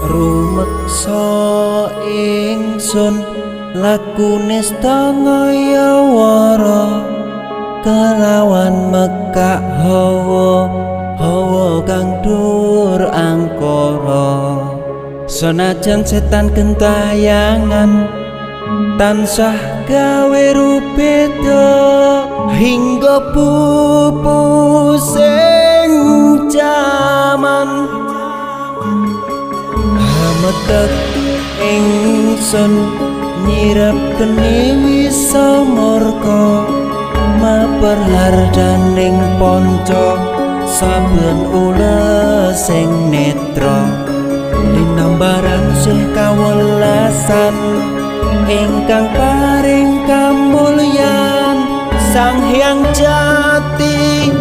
Rumeksa ingsun lakune ngayawara kelawan mekak hawa hawa kang dur angkara. Senajan setan gentayangan tansah gawe rubeda hingga pupus sing jaman. Hametek ingsun nyirep geni wisa murka maper hardaning ponco saben ules sing netra linambaran sih kawelasan ingkang paring kamulyan Sang Hyang Jati.